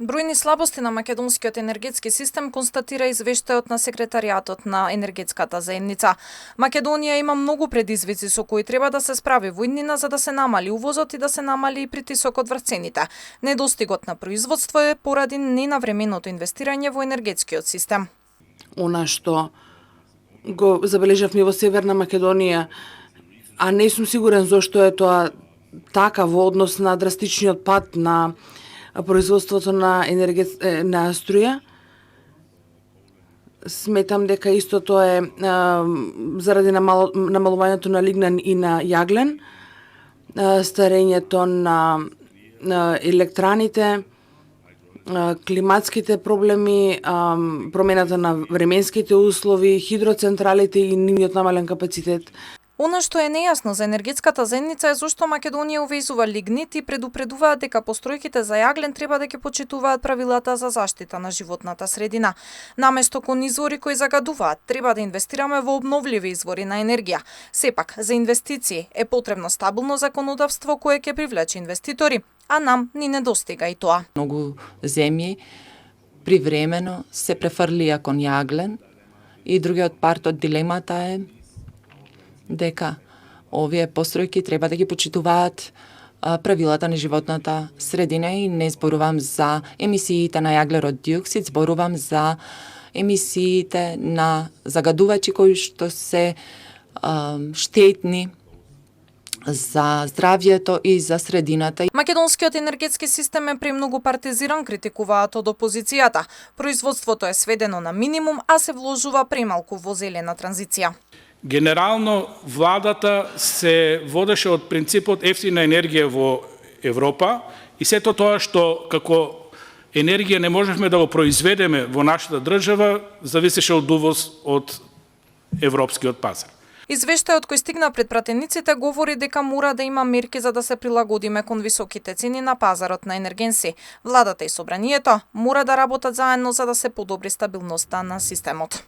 Бројни слабости на македонскиот енергетски систем констатира извештајот на секретаријатот на енергетската заедница. Македонија има многу предизвици со кои треба да се справи во иднина за да се намали увозот и да се намали и притисокот врз цените. Недостигот на производство е поради ненавременото инвестирање во енергетскиот систем. Она што го забележавме во Северна Македонија, а не сум сигурен зошто е тоа така во однос на драстичниот пад на производството на на струја. Сметам дека истото е заради намалувањето на лигнан и на јаглен, старењето на електраните, климатските проблеми, промената на временските услови, хидроцентралите и нивниот намален капацитет. Она што е нејасно за енергетската заедница е зошто Македонија увезува лигнит и предупредуваат дека постројките за јаглен треба да ќе почитуваат правилата за заштита на животната средина. Наместо кон извори кои загадуваат, треба да инвестираме во обновливи извори на енергија. Сепак, за инвестиции е потребно стабилно законодавство кое ќе привлече инвеститори, а нам ни недостига и тоа. Многу земји привремено се префрлија кон јаглен и другиот парт од дилемата е дека овие постројки треба да ги почитуваат правилата на животната средина и не зборувам за емисиите на јаглерод диоксид, зборувам за емисиите на загадувачи кои што се штетни за здравјето и за средината. Македонскиот енергетски систем е премногу партизиран, критикуваат од опозицијата. Производството е сведено на минимум, а се вложува премалку во зелена транзиција. Генерално, владата се водеше од принципот ефтина енергија во Европа и сето тоа што како енергија не можевме да го произведеме во нашата држава, зависеше од увоз од европскиот пазар. Извештајот кој стигна пред пратениците говори дека мора да има мерки за да се прилагодиме кон високите цени на пазарот на енергенси. Владата и собранието мора да работат заедно за да се подобри стабилноста на системот.